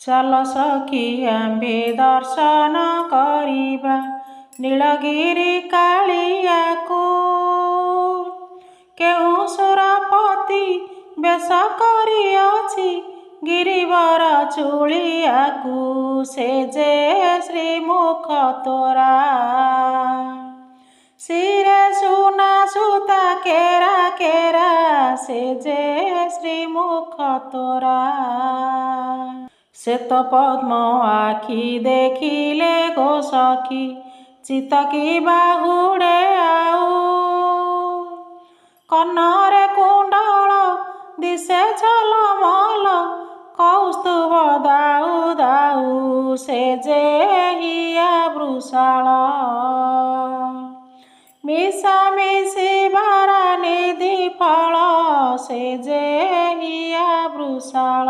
ଚାଲ ସଖୀ ଆମ୍ଭେ ଦର୍ଶନ କରିବା ନୀଳଗିରି କାଳିଆକୁ। କେଉଁ ସୁରପତି ବେଶ କରିଅଛି ଗିରିବର ଚୁଳିଆକୁ, ସେ ଯେ ଶ୍ରୀମୁଖ ତୋରା। ଶିରେ ସୁନା ସୂତା କେରା କେରା, ସେ ଯେ ଶ୍ରୀମୁଖ ତୋରା। ଶ୍ଵେତ ପଦ୍ମ ଆଖି ଦେଖିଲେ ଗୋ ସଖୀ ଚିତ୍ତ କି ବାହୁଡ଼େ ଆଉ। କର୍ଣ୍ଣରେ କୁଣ୍ଡଳ ଦିଶେ ଝଲମଲ କୌସ୍ତୁଭ ଦାଉ ଦାଉ, ସେ ଯେ ହିଆ ବୃଷାଳ। ମିଶାମିଶି ବାରା ନିଧି ଫଳ, ସେ ଯେ ହିଆ ବୃଷାଳ।